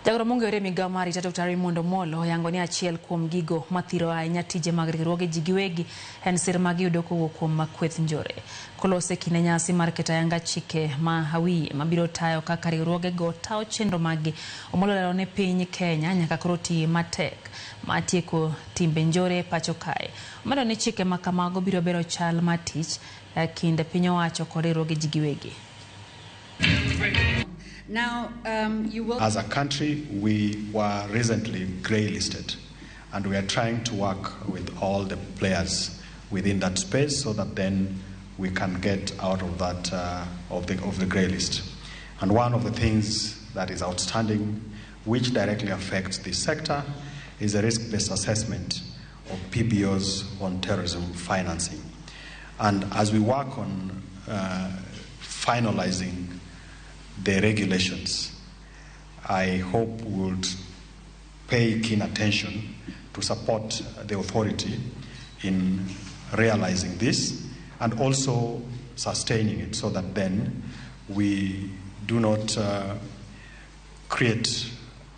Jagoro mong'ere e migawo mar arita Dr. Raymond Omolo oyango ni achiel kuom gigo mathiro ahinya tije mag riwruoge ji giwegi en sir ma giyudo kowuok kuom kweth njore. Kolose kinde nyasi mar keto ayanga chike ma awiye mabiro tayo kaka riwruogego tayo chenro maggi, Omolo lero ni piny Kenya nyaka koro ti matek mar tieko timbe njore e pacho kae. Omedo ni chike ma kamago biro bero chal mar tich e kind piny owacho kod riwruoge ji giwegi. Now, you will. As a country, we were recently grey listed, and we are trying to work with all the players within that space so that then we can get out of that of the grey list. And one of the things that is outstanding, which directly affects this sector, is a risk-based assessment of PBOs on terrorism financing. And as we work on finalizing the regulations, I hope we would pay keen attention to support the authority in realizing this and also sustaining it so that then we do not create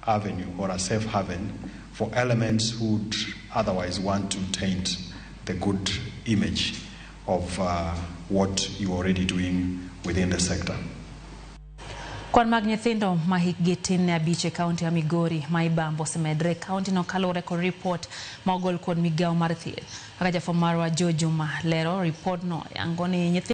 avenue or a safe haven for elements who would otherwise want to taint the good image of what you're already doing within the sector. Kwan mag nyithindo ma hikgi tin ne 5 e kaunti ya Migori ma Ibambo osemedre e kaunti no kaluwore kod ripot ma ogol kod migawo mar thieth. Kaka jafwambo marwa Joe Juma lero, ripodno yango ni nyithindo